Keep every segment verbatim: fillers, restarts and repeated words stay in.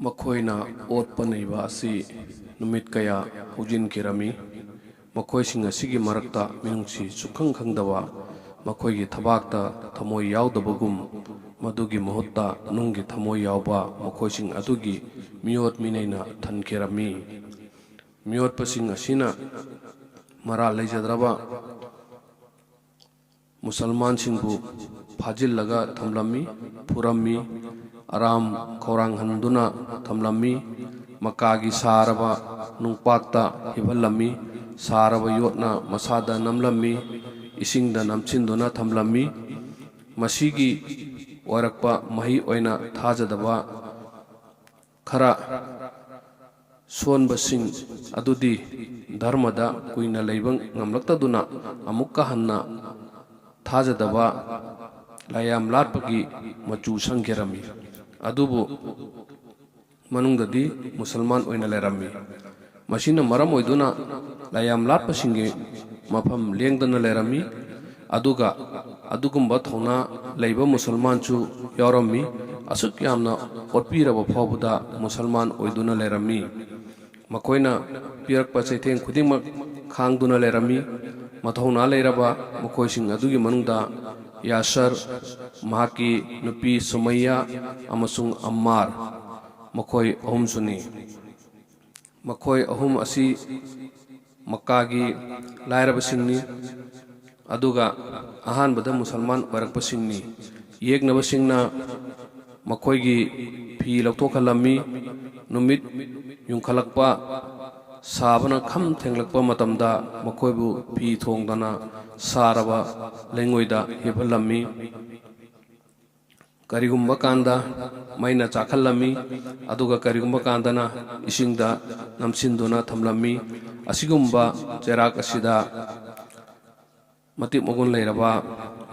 ꯃꯈꯣꯏꯅ ꯑꯣꯠꯄ ꯅꯩꯕ ꯑꯁꯤ ꯅꯨꯃꯤꯠ ꯀꯌꯥ ꯍꯧꯖꯤꯟꯈꯤꯔꯝꯃꯤ꯫ ꯃꯈꯣꯏꯁꯤꯡ ꯑꯁꯤꯒꯤ ꯃꯔꯛꯇ ꯃꯤꯅꯨꯡꯁꯤ ꯁꯨꯛꯈꯪ ꯈꯪꯗꯕ, ꯃꯈꯣꯏꯒꯤ ꯊꯕꯥꯛꯇ ꯊꯃꯣꯏ ꯌꯥꯎꯗꯕꯒꯨꯝ, ꯃꯗꯨꯒꯤ ꯃꯍꯨꯠꯇ ꯅꯨꯡꯒꯤ ꯊꯃꯣꯏ ꯌꯥꯎꯕ ꯃꯈꯣꯏꯁꯤꯡ ꯑꯗꯨꯒꯤ ꯃꯤꯑꯣꯠ ꯃꯤꯅꯩꯅ ꯊꯟꯈꯤꯔꯝꯃꯤ꯫ ꯃꯤꯑꯣꯠꯄꯁꯤꯡ ꯑꯁꯤꯅ ꯃꯔꯥꯜ ꯂꯩꯖꯗ꯭ꯔꯕ ꯃꯨꯁꯜꯃꯥꯟꯁꯤꯡꯕꯨ ꯐꯥꯖꯤꯜꯂꯒ ꯊꯝꯂꯝꯃꯤ, ꯐꯨꯔꯝꯃꯤ, ꯑꯔꯥꯝ ꯈꯧꯔꯥꯡꯍꯟꯗꯨꯅ ꯊꯝꯂꯝꯃꯤ, ꯃꯀꯥꯒꯤ ꯁꯥꯔꯕ ꯅꯨꯡꯄꯥꯛꯇ ꯍꯤꯞꯍꯜꯂꯝꯃꯤ, ꯁꯥꯔꯕ ꯌꯣꯠꯅ ꯃꯁꯥꯗ ꯅꯝꯂꯝꯃꯤ, ꯏꯁꯤꯡꯗ ꯅꯝꯁꯤꯟꯗꯨꯅ ꯊꯝꯂꯝꯃꯤ꯫ ꯃꯁꯤꯒꯤ ꯑꯣꯏꯔꯛꯄ ꯃꯍꯩ ꯑꯣꯏꯅ ꯊꯥꯖꯗꯕ ꯈꯔ ꯁꯣꯟꯕꯁꯤꯡ ꯑꯗꯨꯗꯤ ꯙꯔꯃꯗ ꯀꯨꯏꯅ ꯂꯩꯕ ꯉꯝꯂꯛꯇꯗꯨꯅ ꯑꯃꯨꯛꯀ ꯍꯟꯅ ꯊꯥꯖꯗꯕ ꯂꯥꯌꯥꯝ ꯂꯥꯠꯄꯒꯤ ꯃꯆꯨ ꯁꯪꯈꯤꯔꯝꯃꯤ꯫ ꯑꯗꯨꯕꯨ ꯃꯅꯨꯡꯗꯗꯤ ꯃꯨꯁꯜꯃꯥꯟ ꯑꯣꯏꯅ ꯂꯩꯔꯝꯃꯤ꯫ ꯃꯁꯤꯅ ꯃꯔꯝ ꯑꯣꯏꯗꯨꯅ ꯂꯥꯌꯥꯝ ꯂꯥꯠꯄꯁꯤꯡꯒꯤ ꯃꯐꯝ ꯂꯦꯡꯗꯅ ꯂꯩꯔꯝꯃꯤ꯫ ꯑꯗꯨꯒ ꯑꯗꯨꯒꯨꯝꯕ ꯊꯧꯅꯥ ꯂꯩꯕ ꯃꯨꯁꯜꯃꯥꯟꯁꯨ ꯌꯥꯎꯔꯝꯃꯤ꯫ ꯑꯁꯨꯛ ꯌꯥꯝꯅ ꯑꯣꯠꯄꯤꯔꯕ ꯐꯥꯎꯕꯗ ꯃꯨꯁꯜꯃꯥꯟ ꯑꯣꯏꯗꯨꯅ ꯂꯩꯔꯝꯃꯤ꯫ ꯃꯈꯣꯏꯅ ꯄꯤꯔꯛꯄ ꯆꯩꯊꯦꯡ ꯈꯨꯗꯤꯡꯃꯛ ꯈꯥꯡꯗꯨꯅ ꯂꯩꯔꯝꯃꯤ꯫ ꯃꯊꯧꯅꯥ ꯂꯩꯔꯕ ꯃꯈꯣꯏꯁꯤꯡ ꯑꯗꯨꯒꯤ ꯃꯅꯨꯡꯗ ꯌꯥꯁꯔ, ꯃꯍꯥꯛꯀꯤ ꯅꯨꯄꯤ ꯁꯨꯃꯩꯌꯥ ꯑꯃꯁꯨꯡ ꯑꯝꯃꯥꯔ, ꯃꯈꯣꯏ ꯑꯍꯨꯝꯁꯨꯅꯤ꯫ ꯃꯈꯣꯏ ꯑꯍꯨꯝ ꯑꯁꯤ ꯃꯛꯀꯥꯒꯤ ꯂꯥꯏꯔꯕꯁꯤꯡꯅꯤ, ꯑꯗꯨꯒ ꯑꯍꯥꯟꯕꯗ ꯃꯨꯁꯜꯃꯥꯟ ꯑꯣꯏꯔꯛꯄꯁꯤꯡꯅꯤ꯫ ꯌꯦꯛꯅꯕꯁꯤꯡꯅ ꯃꯈꯣꯏꯒꯤ ꯐꯤ ꯂꯧꯊꯣꯛꯍꯜꯂꯝꯃꯤ꯫ ꯅꯨꯃꯤꯠ ꯌꯨꯡꯈꯠꯂꯛꯄ, ꯁꯥꯕꯅ ꯈꯝ ꯊꯦꯡꯂꯛꯄ ꯃꯇꯝꯗ ꯃꯈꯣꯏꯕꯨ ꯐꯤ ꯊꯣꯡꯗꯅ ꯁꯥꯔꯕ ꯂꯩꯉꯣꯏꯗ ꯍꯤꯞꯍꯜꯂꯝꯃꯤ꯫ ꯀꯔꯤꯒꯨꯝꯕ ꯀꯥꯟꯗ ꯃꯩꯅ ꯆꯥꯛꯍꯜꯂꯝꯃꯤ, ꯑꯗꯨꯒ ꯀꯔꯤꯒꯨꯝꯕ ꯀꯥꯟꯗꯅ ꯏꯁꯤꯡꯗ ꯅꯝꯁꯤꯟꯗꯨꯅ ꯊꯝꯂꯝꯃꯤ꯫ ꯑꯁꯤꯒꯨꯝꯕ ꯆꯩꯔꯥꯛ ꯑꯁꯤꯗ ꯃꯇꯤꯛ ꯃꯒꯨꯟ ꯂꯩꯔꯕ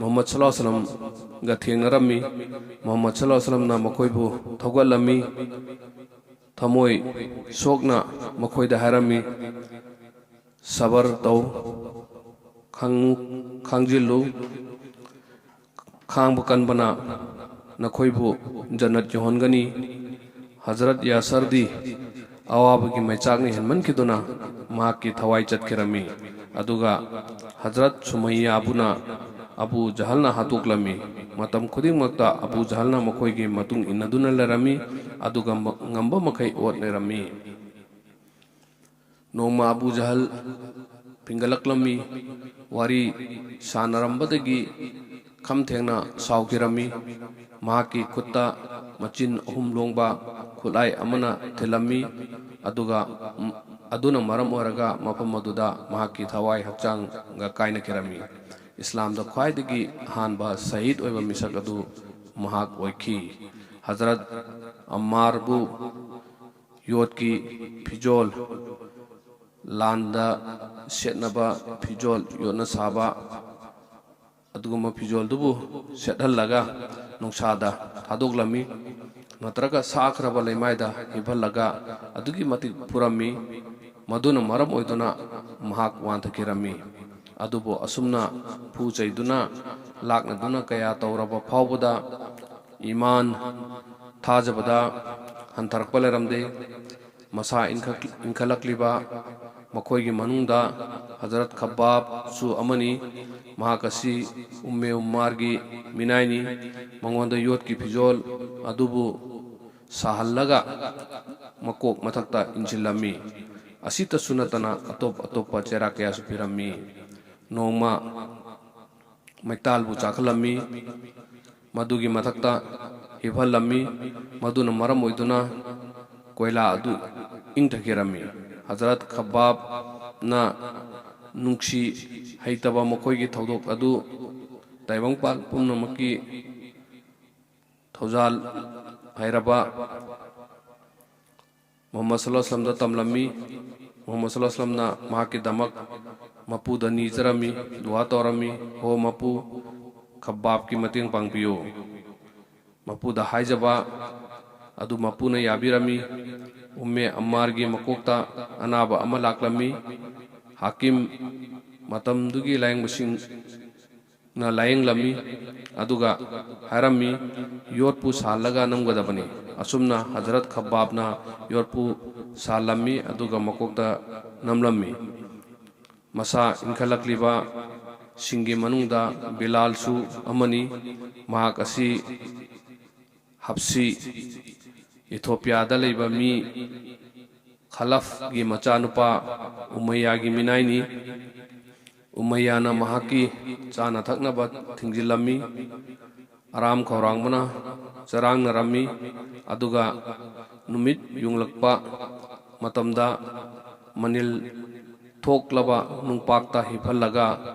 ꯃꯨꯍꯝꯃꯗ ꯁꯜꯂꯜꯂꯥꯍꯨ ꯑꯂꯩꯍꯤ ꯋꯁꯜꯂꯝꯒ ꯊꯦꯡꯅꯔꯝꯃꯤ꯫ ꯃꯨꯍꯝꯃꯗ ꯁꯜꯂꯜꯂꯥꯍꯨ ꯑꯂꯩꯍꯤ ꯋꯁꯜꯂꯝꯅ ꯃꯈꯣꯏꯕꯨ ꯊꯧꯒꯠꯂꯝꯃꯤ꯫ ꯊꯃꯣꯏ ꯁꯣꯛꯅ ꯃꯈꯣꯏꯗ ꯍꯥꯏꯔꯝꯃꯤ, "ꯁꯕꯔ ꯇꯧ, ꯈꯥꯡꯉꯨ, ꯈꯥꯡꯖꯤꯜꯂꯨ꯫ ꯈꯥꯡꯕ ꯀꯟꯕꯅ ꯅꯈꯣꯏꯕꯨ ꯖꯟꯅꯠ ꯌꯧꯍꯟꯒꯅꯤ꯫ ꯍꯖꯔꯠ ꯌꯥꯁꯔꯗꯤ ꯑꯋꯥꯕꯒꯤ ꯃꯩꯆꯥꯛꯅ ꯍꯦꯟꯃꯟꯈꯤꯗꯨꯅ ꯃꯍꯥꯛꯀꯤ ꯊꯋꯥꯏ ꯆꯠꯈꯤꯔꯝꯃꯤ꯫ ꯑꯗꯨꯒ ꯍꯖꯔꯠ ꯁꯨꯃꯩꯌꯥꯕꯨꯅ ꯑꯕꯨ ꯖꯍꯜꯅ ꯍꯥꯠꯇꯣꯛꯂꯝꯃꯤ꯫ ꯃꯇꯝ ꯈꯨꯗꯤꯡꯃꯛꯇ ꯑꯕꯨ ꯖꯍꯜꯅ ꯃꯈꯣꯏꯒꯤ ꯃꯇꯨꯡ ꯏꯟꯅꯗꯨꯅ ꯂꯩꯔꯝꯃꯤ, ꯑꯗꯨꯒ ꯃ-, ꯉꯝꯕ ꯃꯈꯩ ꯑꯣꯠꯅꯔꯝꯃꯤ꯫ ꯅꯣꯡꯃ ꯑꯕꯨ ꯖꯍꯜ ꯐꯤꯡꯒꯠꯂꯛꯂꯝꯃꯤ꯫ ꯋꯥꯔꯤ ꯁꯥꯟꯅꯔꯝꯕꯗꯒꯤ ꯈꯝ ꯊꯦꯡꯅ ꯁꯥꯎꯈꯤꯔꯝꯃꯤ꯫ ꯃꯍꯥꯛꯀꯤ ꯈꯨꯠꯇ ꯃꯆꯤꯟ ꯑꯍꯨꯝ ꯂꯣꯡꯕ ꯈꯨꯠꯂꯥꯏ ꯑꯃꯅ ꯊꯤꯜꯂꯝꯃꯤ, ꯑꯗꯨꯒ, ꯎꯝ, ꯑꯗꯨꯅ ꯃꯔꯝ ꯑꯣꯏꯔꯒ ꯃꯐꯝ ꯑꯗꯨꯗ ꯃꯍꯥꯛꯀꯤ ꯊꯋꯥꯏ ꯍꯛꯆꯥꯡꯒ ꯀꯥꯏꯅꯈꯤꯔꯝꯃꯤ꯫ ꯏꯁꯂꯥꯝꯗ ꯈ꯭ꯋꯥꯏꯗꯒꯤ ꯑꯍꯥꯟꯕ ꯁꯍꯤꯗ ꯑꯣꯏꯕ ꯃꯤꯁꯛ ꯑꯗꯨ ꯃꯍꯥꯛ ꯑꯣꯏꯈꯤ꯫ ꯍꯖꯔꯠ ꯑꯝꯃꯥꯔꯕꯨ ꯌꯣꯠꯀꯤ ꯐꯤꯖꯣꯜ, ꯂꯥꯟꯗ ꯁꯦꯠꯅꯕ ꯐꯤꯖꯣꯜ, ꯌꯣꯠꯅ ꯁꯥꯕ ꯑꯗꯨꯒꯨꯝꯕ ꯐꯤꯖꯣꯜꯗꯨꯕꯨ ꯁꯦꯠꯍꯜꯂꯒ ꯅꯨꯡꯁꯥꯗ ꯊꯥꯗꯣꯛꯂꯝꯃꯤ꯫ ꯅꯠꯇ꯭ꯔꯒ ꯁꯥꯈ꯭ꯔꯕ ꯂꯩꯃꯥꯏꯗ ꯍꯤꯞꯍꯜꯂꯒ ꯑꯗꯨꯛꯀꯤ ꯃꯇꯤꯛ ꯐꯨꯔꯝꯃꯤ꯫ ꯃꯗꯨꯅ ꯃꯔꯝ ꯑꯣꯏꯗꯨꯅ ꯃꯍꯥꯛ ꯋꯥꯟꯊꯈꯤꯔꯝꯃꯤ꯫ ꯑꯗꯨꯕꯨ ꯑꯁꯨꯝꯅ ꯐꯨ ꯆꯩꯗꯨꯅ, ꯂꯥꯛꯅꯗꯨꯅ ꯀꯌꯥ ꯇꯧꯔꯕ ꯐꯥꯎꯕꯗ ꯏꯃꯥꯟ, ꯊꯥꯖꯕꯗ ꯍꯟꯊꯔꯛꯄ ꯂꯩꯔꯝꯗꯦ꯫ ꯃꯁꯥ ꯏꯟꯈꯠ-, ꯏꯟꯈꯠꯂꯛꯂꯤꯕ ꯃꯈꯣꯏꯒꯤ ꯃꯅꯨꯡꯗ ꯍꯖꯔꯠ ꯈꯕꯥꯕꯁꯨ ꯑꯃꯅꯤ꯫ ꯃꯍꯥꯛ ꯑꯁꯤ ꯎꯝꯃꯦ ꯎꯝꯃꯥꯔꯒꯤ ꯃꯤꯅꯥꯏꯅꯤ꯫ ꯃꯉꯣꯟꯗ ꯌꯣꯠꯀꯤ ꯐꯤꯖꯣꯜ ꯑꯗꯨꯕꯨ ꯁꯥꯍꯜꯂꯒ ꯃꯀꯣꯛ ꯃꯊꯛꯇ ꯏꯟꯁꯤꯜꯂꯝꯃꯤ꯫ ꯑꯁꯤꯇꯁꯨ ꯅꯠꯇꯅ ꯑꯇꯣꯞ ꯑꯇꯣꯞꯄ ꯆꯩꯔꯥꯛ ꯀꯌꯥꯁꯨ ꯄꯤꯔꯝꯃꯤ꯫ ꯅꯣꯡꯃ ꯃꯩꯇꯥꯜꯕꯨ ꯆꯥꯛꯍꯜꯂꯝꯃꯤ, ꯃꯗꯨꯒꯤ ꯃꯊꯛꯇ ꯍꯤꯞꯍꯜꯂꯝꯃꯤ, ꯃꯗꯨꯅ ꯃꯔꯝ ꯑꯣꯏꯗꯨꯅ ꯀꯣꯏꯂꯥ ꯑꯗꯨ ꯏꯪꯊꯈꯤꯔꯝꯃꯤ꯫ ꯍꯖꯔꯠ ꯈꯕꯥꯕꯅ ꯅꯨꯡꯁꯤ ꯍꯩꯇꯕ ꯃꯈꯣꯏꯒꯤ ꯊꯧꯗꯣꯛ ꯑꯗꯨ ꯇꯥꯏꯕꯪꯄꯥꯟ ꯄꯨꯝꯅꯃꯛꯀꯤ ꯊꯧꯖꯥꯜ ꯍꯩꯔꯕ ꯃꯨꯍꯝꯃꯗ ꯁꯜꯂꯜꯂꯥꯍꯨ ꯑꯂꯥꯏꯍꯤ ꯋꯥꯁꯜꯂꯝꯗ ꯇꯝꯂꯝꯃꯤ꯫ ꯃꯨꯍꯝꯃꯗ ꯁꯜꯂꯜꯂꯥꯍꯨ ꯑꯂꯥꯏꯍꯤ ꯋꯥꯁꯜꯂꯝꯅ ꯃꯍꯥꯛꯀꯤꯗꯃꯛ ꯃꯄꯨꯗ ꯅꯤꯖꯔꯝꯃꯤ, ꯗꯨꯋꯥ ꯇꯧꯔꯝꯃꯤ, "ꯍꯣ ꯃꯄꯨ, ꯈꯕꯥꯕꯀꯤ ꯃꯇꯦꯡ ꯄꯥꯡꯕꯤꯌꯨ"꯫ ꯃꯄꯨꯗ ꯍꯥꯏꯖꯕ ꯑꯗꯨ ꯃꯄꯨꯅ ꯌꯥꯕꯤꯔꯝꯃꯤ꯫ ꯎꯝꯃꯦ ꯑꯝꯃꯥꯔꯒꯤ ꯃꯀꯣꯛꯇ ꯑꯅꯥꯕ ꯑꯃ ꯂꯥꯛꯂꯝꯃꯤ꯫ ꯍꯥꯀꯤꯝ, ꯃꯇꯝꯗꯨꯒꯤ ꯂꯥꯌꯦꯡꯕꯁꯤꯡ ꯂꯥꯌꯦꯡꯂꯝꯃꯤ꯫ ꯑꯗꯨꯒ ꯍꯥꯏꯔꯝꯃꯤ, "ꯌꯣꯠꯄꯨ ꯁꯥꯍꯜꯂꯒ ꯅꯝꯒꯗꯕꯅꯤ"꯫ ꯑꯁꯨꯝꯅ ꯍꯖꯔꯠ ꯈꯕꯥꯕꯅ ꯌꯣꯠꯄꯨ ꯁꯥꯍꯜꯂꯝꯃꯤ, ꯑꯗꯨꯒ ꯃꯀꯣꯛꯇ ꯅꯝꯂꯝꯃꯤ꯫ ꯃꯁꯥ ꯏꯟꯈꯠꯂꯛꯂꯤꯕ ꯁꯤꯡꯒꯤ ꯃꯅꯨꯡꯗ ꯕꯤꯂꯥꯜꯁꯨ ꯑꯃꯅꯤ꯫ ꯃꯍꯥꯛ ꯑꯁꯤ ꯍꯞꯁꯤ, ꯏꯊꯣꯄꯤꯌꯥꯗ ꯂꯩꯕ ꯃꯤ, ꯈꯂꯐꯒꯤ ꯃꯆꯥꯅꯨꯄꯥ ꯎꯃꯩꯌꯥꯒꯤ ꯃꯤꯅꯥꯏꯅꯤ꯫ ꯎꯃꯩꯌꯥꯅ ꯃꯍꯥꯛꯀꯤ ꯆꯥꯅ ꯊꯛꯅꯕ ꯊꯤꯡꯖꯤꯜꯂꯝꯃꯤ꯫ ꯑꯔꯥꯝ ꯈꯧꯔꯥꯡꯕꯅ ꯆꯔꯥꯡꯅꯔꯝꯃꯤ꯫ ꯑꯗꯨꯒ ꯅꯨꯃꯤꯠ ꯌꯨꯡꯂꯛꯄ ꯃꯇꯝꯗ ꯃꯅꯤꯜ ꯊꯣꯛꯂꯕ ꯅꯨꯡꯄꯥꯛꯇ ꯍꯤꯞꯍꯜꯂꯒ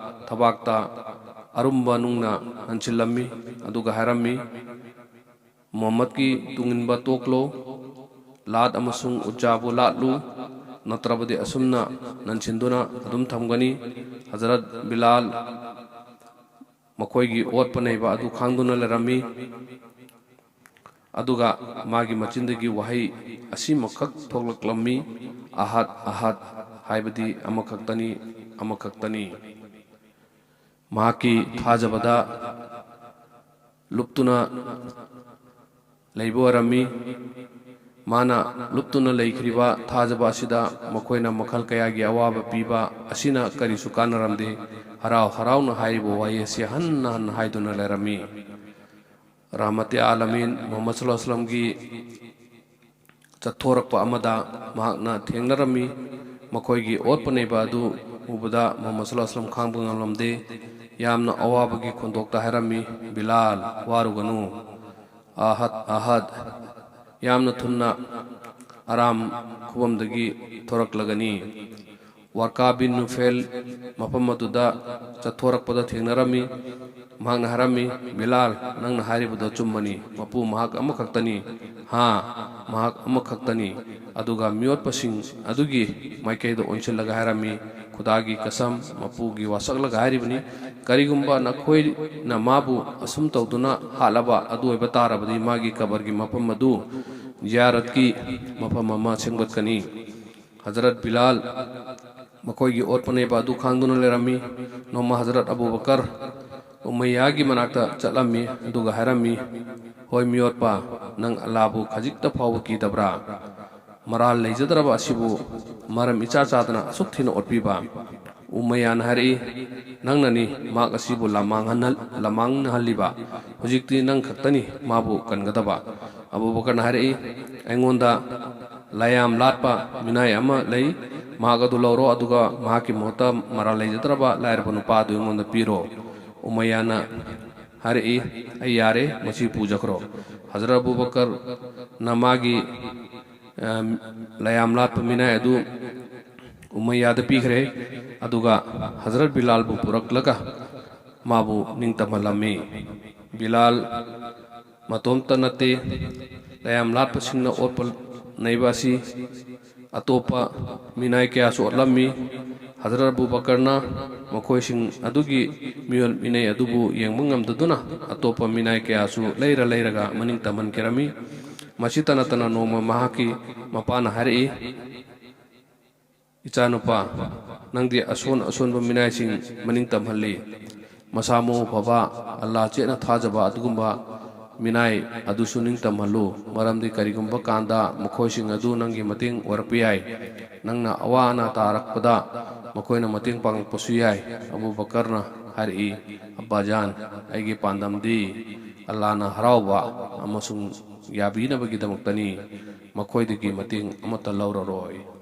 ꯊꯕꯥꯛꯇ ꯑꯔꯨꯝꯕ ꯅꯨꯡꯅ ꯍꯟꯁꯤꯜꯂꯝꯃꯤ꯫ ꯑꯗꯨꯒ ꯍꯥꯏꯔꯝꯃꯤ, "ꯃꯨꯍꯝꯃꯗꯀꯤ ꯇꯨꯡꯏꯟꯕ ꯇꯣꯛꯂꯣ, ꯂꯥꯠ ꯑꯃꯁꯨꯡ ꯎꯖꯥꯕꯨ ꯂꯥꯠꯂꯨ, ꯅꯠꯇ꯭ꯔꯕꯗꯤ ꯑꯁꯨꯝꯅ ꯅꯟꯁꯤꯟꯗꯨꯅ ꯑꯗꯨꯝ ꯊꯝꯒꯅꯤ"꯫ ꯍꯖꯔꯠ ꯕꯤꯂꯥꯜ ꯃꯈꯣꯏꯒꯤ ꯑꯣꯠꯄ ꯅꯩꯕ ꯑꯗꯨ ꯈꯥꯡꯗꯨꯅ ꯂꯩꯔꯝꯃꯤ꯫ ꯑꯗꯨꯒ ꯃꯥꯒꯤ ꯃꯆꯤꯟꯗꯒꯤ ꯋꯥꯍꯩ ꯑꯁꯤꯃꯈꯛ ꯊꯣꯛꯂꯛꯂꯝꯃꯤ, "ꯑꯍꯠ, ꯑꯍꯠ", ꯍꯥꯏꯕꯗꯤ "ꯑꯃꯈꯛꯇꯅꯤ, ꯑꯃꯈꯛꯇꯅꯤ"꯫ ꯃꯍꯥꯛꯀꯤ ꯊꯥꯖꯕꯗ ꯂꯨꯞꯇꯨꯅ ꯂꯩꯕ ꯑꯣꯏꯔꯝꯃꯤ꯫ ꯃꯥꯅ ꯂꯨꯞꯇꯨꯅ ꯂꯩꯈ꯭ꯔꯤꯕ ꯊꯥꯖꯕ ꯑꯁꯤꯗ ꯃꯈꯣꯏꯅ ꯃꯈꯜ ꯀꯌꯥꯒꯤ ꯑꯋꯥꯕ ꯄꯤꯕ ꯑꯁꯤꯅ ꯀꯔꯤꯁꯨ ꯀꯥꯟꯅꯔꯝꯗꯦ꯫ ꯍꯔꯥꯎ ꯍꯔꯥꯎꯅ ꯍꯥꯏꯔꯤꯕ ꯋꯥꯍꯩ ꯑꯁꯤ ꯍꯟꯅ ꯍꯟꯅ ꯍꯥꯏꯗꯨꯅ ꯂꯩꯔꯝꯃꯤ꯫ ꯔꯍꯃꯇꯦ ꯑꯥꯂꯃꯤꯟ ꯃꯨꯍꯝꯃꯗ ꯁꯜꯂꯜꯂꯥꯍꯨ ꯑꯂꯩꯍꯤ ꯋꯥꯁꯜꯂꯝꯒꯤ ꯆꯠꯊꯣꯔꯛꯄ ꯑꯃꯗ ꯃꯍꯥꯛꯅ ꯊꯦꯡꯅꯔꯝꯃꯤ꯫ ꯃꯈꯣꯏꯒꯤ ꯑꯣꯠꯄ ꯅꯩꯕ ꯑꯗꯨ ꯎꯕꯗ ꯃꯨꯍꯝꯃꯗ ꯁꯜꯂꯜꯂꯥꯍꯨ ꯑꯂꯩꯍꯤ ꯋꯥꯁꯜꯂꯝ ꯈꯥꯡꯕ ꯉꯝꯂꯝꯗꯦ꯫ ꯌꯥꯝꯅ ꯑꯋꯥꯕꯒꯤ ꯈꯣꯟꯊꯣꯛꯇ ꯍꯥꯏꯔꯝꯃꯤ, "ꯕꯤꯂꯥꯜ, ꯋꯥꯔꯨꯒꯅꯨ꯫ ꯑꯍꯠ, ꯑꯍꯠ, ꯌꯥꯝꯅ ꯊꯨꯅ ꯑꯔꯥꯝ ꯈꯨꯕꯝꯗꯒꯤ ꯊꯣꯔꯛꯂꯒꯅꯤ"꯫ ꯋꯥꯔꯀꯥ ꯕꯤꯟ ꯅꯨꯐꯦꯜ ꯃꯐꯝ ꯑꯗꯨꯗ ꯆꯠꯊꯣꯔꯛꯄꯗ ꯊꯦꯡꯅꯔꯝꯃꯤ꯫ ꯃꯍꯥꯛꯅ ꯍꯥꯏꯔꯝꯃꯤ, "ꯕꯤꯂꯥꯜ, ꯅꯪꯅ ꯍꯥꯏꯔꯤꯕꯗꯣ ꯑꯆꯨꯝꯕꯅꯤ꯫ ꯃꯄꯨ ꯃꯍꯥꯛ ꯑꯃꯈꯛꯇꯅꯤ꯫ ꯍꯥ, ꯃꯍꯥꯛ ꯑꯃꯈꯛꯇꯅꯤ"꯫ ꯑꯗꯨꯒ ꯃꯤꯑꯣꯠꯄꯁꯤꯡ ꯑꯗꯨꯒꯤ ꯃꯥꯏꯀꯩꯗ ꯑꯣꯟꯁꯤꯜꯂꯒ ꯍꯥꯏꯔꯝꯃꯤ, "ꯈꯨꯗꯥꯒꯤ ꯀꯁꯝ, ꯃꯄꯨꯒꯤ ꯋꯥꯁꯛꯂꯒ ꯍꯥꯏꯔꯤꯕꯅꯤ, ꯀꯔꯤꯒꯨꯝꯕ ꯅꯈꯣꯏꯅ ꯃꯥꯕꯨ ꯑꯁꯨꯝ ꯇꯧꯗꯨꯅ ꯍꯥꯠꯂꯕ ꯑꯗꯨ ꯑꯣꯏꯕ ꯇꯥꯔꯕꯗꯤ ꯃꯥꯒꯤ ꯀꯕꯔꯒꯤ ꯃꯐꯝ ꯑꯗꯨ ꯖꯤꯌꯥꯔꯠꯀꯤ ꯃꯐꯝ ꯑꯃ ꯁꯦꯝꯒꯠꯀꯅꯤ"꯫ ꯍꯖꯔꯠ ꯕꯤꯂꯥꯜ ꯃꯈꯣꯏꯒꯤ ꯑꯣꯠꯄ ꯅꯩꯕ ꯑꯗꯨ ꯈꯥꯡꯗꯨꯅ ꯂꯩꯔꯝꯃꯤ꯫ ꯅꯣꯡꯃ ꯍꯖꯔꯠ ꯑꯕꯨ ꯕꯀꯔ ꯎꯃꯩꯌꯥꯒꯤ ꯃꯅꯥꯛꯇ ꯆꯠꯂꯝꯃꯤ, ꯑꯗꯨꯒ ꯍꯥꯏꯔꯝꯃꯤ, "ꯍꯣꯏ ꯃꯤꯑꯣꯠꯄ, ꯅꯪ ꯑꯜꯂꯥꯕꯨ ꯈꯖꯤꯛꯇ ꯐꯥꯎꯕ ꯀꯤꯗꯕ꯭ꯔꯥ? ꯃꯔꯥꯜ ꯂꯩꯖꯗ꯭ꯔꯕ ꯑꯁꯤꯕꯨ ꯃꯔꯝ ꯏꯆꯥ ꯆꯥꯗꯅ ꯑꯁꯨꯛ ꯊꯤꯅ ꯑꯣꯠꯄꯤꯕ?" ꯎꯃꯩꯌꯥꯅ ꯍꯥꯏꯔꯛꯏ, "ꯅꯪꯅꯅꯤ ꯃꯍꯥꯛ ꯑꯁꯤꯕꯨ ꯂꯃꯥꯡꯍꯟꯍꯜ-, ꯂꯃꯥꯡꯅꯍꯜꯂꯤꯕ꯫ ꯍꯧꯖꯤꯛꯇꯤ ꯅꯪ ꯈꯛꯇꯅꯤ ꯃꯥꯕꯨ ꯀꯟꯒꯗꯕ꯫" ꯑꯕꯨ ꯕꯀꯔꯅ ꯍꯥꯏꯔꯛꯏ, "ꯑꯩꯉꯣꯟꯗ ꯂꯥꯏꯌꯥꯝ ꯂꯥꯠꯄ ꯃꯤꯅꯥꯏ ꯑꯃ ꯂꯩ, ꯃꯍꯥꯛ ꯑꯗꯨ ꯂꯧꯔꯣ, ꯑꯗꯨꯒ ꯃꯍꯥꯛꯀꯤ ꯃꯍꯨꯠꯇ ꯃꯔꯥꯜ ꯂꯩꯖꯗ꯭ꯔꯕ ꯂꯥꯏꯔꯕ ꯅꯨꯄꯥ ꯑꯗꯨ ꯑꯩꯉꯣꯟꯗ ꯄꯤꯔꯣ꯫" ꯎꯃꯩꯌꯥꯅ ꯍꯥꯏꯔꯛꯏ, "ꯑꯩ ꯌꯥꯔꯦ, ꯃꯁꯤ ꯄꯨꯖꯈ꯭ꯔꯣ꯫" ꯍꯖꯔꯠ ꯑꯕꯨ ꯕꯀꯔꯅ ꯃꯥꯒꯤ, ꯑ, ꯂꯥꯏꯌꯥꯝ ꯂꯥꯠꯄ ꯃꯤꯅꯥꯏ ꯑꯗꯨ ꯎꯃꯩꯌꯥꯗ ꯄꯤꯈ꯭ꯔꯦ, ꯑꯗꯨꯒ ꯍꯖꯔꯠ ꯕꯤꯂꯥꯜꯕꯨ ꯄꯨꯔꯛꯂꯒ ꯃꯥꯕꯨ ꯅꯤꯡꯇꯝꯍꯜꯂꯝꯃꯤ꯫ ꯕꯤꯂꯥꯜ ꯃꯇꯣꯝꯇ ꯅꯠꯇꯦ, ꯂꯥꯏꯌꯥꯝ ꯂꯥꯠꯄꯁꯤꯡꯅ ꯑꯣꯠꯄ ꯅꯩꯕ ꯑꯁꯤ ꯑꯇꯣꯞꯄ ꯃꯤꯅꯥꯏ ꯀꯌꯥꯁꯨ ꯑꯣꯠꯂꯝꯃꯤ꯫ ꯍꯖꯔꯠ ꯑꯕꯨ ꯕꯀꯔꯅ ꯃꯈꯣꯏꯁꯤꯡ ꯑꯗꯨꯒꯤ ꯃꯤꯑꯣꯠ ꯃꯤꯅꯩ ꯑꯗꯨꯕꯨ ꯌꯦꯡꯕ ꯉꯝꯗꯗꯨꯅ ꯑꯇꯣꯞꯄ ꯃꯤꯅꯥꯏ ꯀꯌꯥꯁꯨ ꯂꯩꯔ ꯂꯩꯔꯒ ꯃꯅꯤꯡ ꯇꯝꯍꯟꯈꯤꯔꯝꯃꯤ꯫ ꯃꯁꯤꯇ ꯅꯠꯇꯅ ꯅꯣꯡꯃ ꯃꯍꯥꯛꯀꯤ ꯃꯄꯥꯅ ꯍꯥꯏꯔꯛꯏ, "ꯏꯆꯥꯅꯨꯄꯥ, ꯅꯪꯗꯤ ꯑꯁꯣꯟ ꯑꯁꯣꯟꯕ ꯃꯤꯅꯥꯏꯁꯤꯡ ꯃꯅꯤꯡ ꯇꯝꯍꯜꯂꯤ꯫ ꯃꯁꯥ ꯃꯎ ꯐꯕ, ꯑꯜꯂꯥ ꯆꯦꯠꯅ ꯊꯥꯖꯕ ꯑꯗꯨꯒꯨꯝꯕ ꯃꯤꯅꯥꯏ ꯑꯗꯨꯁꯨ ꯅꯤꯡꯇꯝꯍꯜꯂꯨ, ꯃꯔꯝꯗꯤ ꯀꯔꯤꯒꯨꯝꯕ ꯀꯥꯟꯗ ꯃꯈꯣꯏꯁꯤꯡ ꯑꯗꯨ ꯅꯪꯒꯤ ꯃꯇꯦꯡ ꯑꯣꯏꯔꯛꯄ ꯌꯥꯏ꯫ ꯅꯪꯅ ꯑꯋꯥ ꯑꯅꯥ ꯇꯥꯔꯛꯄꯗ ꯃꯈꯣꯏꯅ ꯃꯇꯦꯡ ꯄꯥꯡꯂꯛꯄꯁꯨ ꯌꯥꯏ꯫" ꯑꯕꯨ ꯕꯀꯔꯅ ꯍꯥꯏꯔꯛꯏ, "ꯑꯕꯥꯖꯥꯟ, ꯑꯩꯒꯤ ꯄꯥꯟꯗꯝꯗꯤ ꯑꯜꯂꯥꯅ ꯍꯔꯥꯎꯕ ꯑꯃꯁꯨꯡ ꯌꯥꯕꯤꯅꯕꯒꯤꯗꯃꯛꯇꯅꯤ, ꯃꯈꯣꯏꯗꯒꯤ ꯃꯇꯦꯡ ꯑꯃꯠꯇ ꯂꯧꯔꯔꯣꯏ꯫"